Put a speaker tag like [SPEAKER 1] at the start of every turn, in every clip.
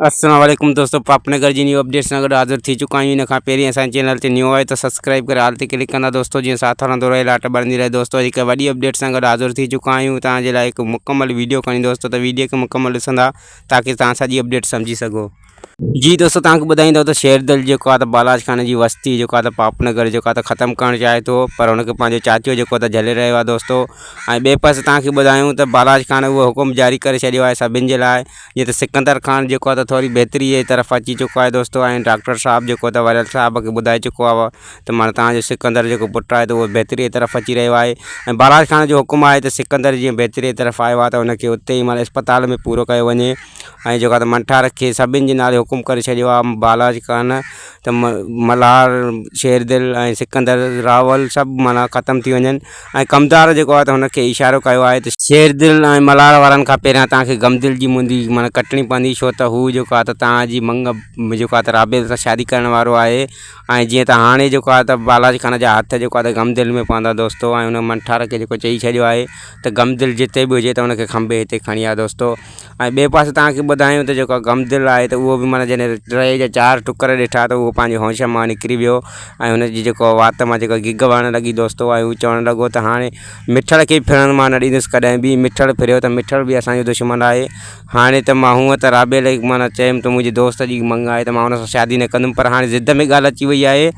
[SPEAKER 1] السلام عليڪم دوستو پاپ نگر جي نيو اپڊيٽ سان گڏ حاضر ٿي چڪا آهيون ان کان پهرين اسان جي چينل تي نيو آهي ته سبسڪرائب ڪري آل تي ڪلڪ ڪندا دوستو جيئن ساٿ هلندو رهي لاٽ ٻرندي رهي دوستو اڄ هڪ وڏي اپڊيٽ سان گڏ حاضر ٿي چڪا آهيون توهان جي لاء هڪ مڪمل ويڊيو کڻي دوستو ته ويڊيو کي مڪمل ڏسندا تاڪي توهان سڄي اپڊيٽ سمجهي سگهو. جي دوستو توهان کي ٻڌائيندو ته شيردل جيڪو آهي ته بالاچ خان جي وستي جيڪو آهي ته پاپ نگر جيڪو آهي ته ختم ڪرڻ چاهي ٿو پر هن کي پنهنجو چاچو جيڪو آهي ته جهلي رهيو آهي دوستو ۽ ٻئي پاسي توهان کي ٻڌايون ته بالاچ خان اهو حڪم جاري ڪري ڇڏيو آهي سڀن جي لاء جيئن ته سڪندر خان جيڪو آهي ته ٿوري بهتري جي طرف اچي چڪو آهي دوستو ۽ ڊاڪٽر صاحب جيڪو ته وريل صاحب کي ٻڌائي چڪو آهي ته معنيٰ توهان جو سڪندر جيڪو پٽ آهي ته اهو بهتري جي طرف اچي رهيو آهي ۽ بالاچ خان جو حڪم آهي ته سڪندر جيئن بهتري جي طرف آيو آهي ته ان کي اتي ئي معنيٰ اسپتال ۾ پورو ڪيو وڃي ۽ جيڪو آهي ته منٺار کي سڀني جي نالي حڪم ڪري ڇڏيو آهي بالاچ خان ته ملهار، شيردل ۽ سڪندر راول سڀ معنيٰ ختم ٿي وڃن ۽ ڪمدار جيڪو آهي ته هن کي اشارو ڪيو آهي ته شيردل ۽ ملهار وارن کان پهريان توهان کي غمدل جي منڊي معنيٰ ڪٽڻي پوندي ڇو ته هو جيڪو آهي ته توهان جي مڱ جيڪو آهي ته رابيل سان شادي ڪرڻ وارو آهي ۽ جيئن ته هاڻي جيڪو آهي ته بالاچ خان جا هٿ جيڪو آهي ته غمدل ۾ پوندا دوستو ۽ هن منٺار کي جيڪو چئي ڇڏيو آهي ته غمدل جتي به هجي ته هن کي کنڀي هتي کڻي آ دوستو ۽ ٻئي پاسي توهان کي ٻڌايون ته جيڪو غم دل آهي ته اهو به معنيٰ جڏهن ٽي يا چار ٽڪر ڏٺا ته اهو پنهنجي هوش مان نڪري ويو ۽ هن جي جيڪو وات مان جيڪا گگ وهڻ لڳي دوستو ۽ هو چوڻ لڳو ته هاڻي مٺڙ کي ڦرڻ مان نه ڏيندس ڪڏهن به مٺڙ ڦريو ته مٺڙ به اسان جو دشمن آهي هاڻي ته مان هونء ته رابيل کي معنيٰ چيم ته منهنجي دوست جي مڱ آهي ته مان هن سان شادي نه ڪندم پر هاڻي ضد ۾ ڳالهه اچي وئي آهي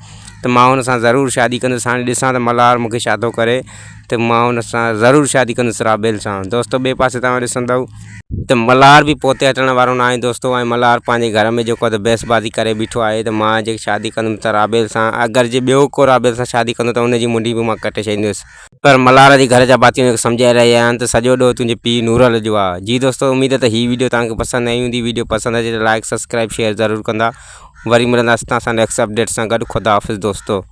[SPEAKER 1] ته مان هن سان ضرور شادي ڪندس هاڻي ڏسان ته ملهار مون کي ڇا ٿو ڪري ته مان ان سان ضرور شادي ڪندس رابيل سان دوستو ٻئي پاسي توهان ڏسندؤ ته ملهار به پوئتي هٽڻ وارو ناهي دوستو ۽ ملهار پنهنجي گهر ۾ جيڪو آهي ته بحث بازي ڪري بيٺو آهي ته مان جي شادي ڪندم ته رابيل سان اگر جي ٻيو ڪو رابيل سان شادي ڪندو ته ان جي منڍي به مان ڪٽي ڇڏيندس پر ملهار جي گهر جا ڀاتي ان کي سمجهائي رهيا آهن ته سڄو ڏوهه تنهنجي پيء نورل جو آهي جي دوستو اميد ته هي ويڊيو توهان کي پسند آئي هوندي ويڊيو پسند اچي ته لائڪ سبسڪرائب شيئر ضرور ڪندا وري ملنداسين توهان سان نيڪسٽ اپڊيٽ سان گڏ خدا حافظ دوستو.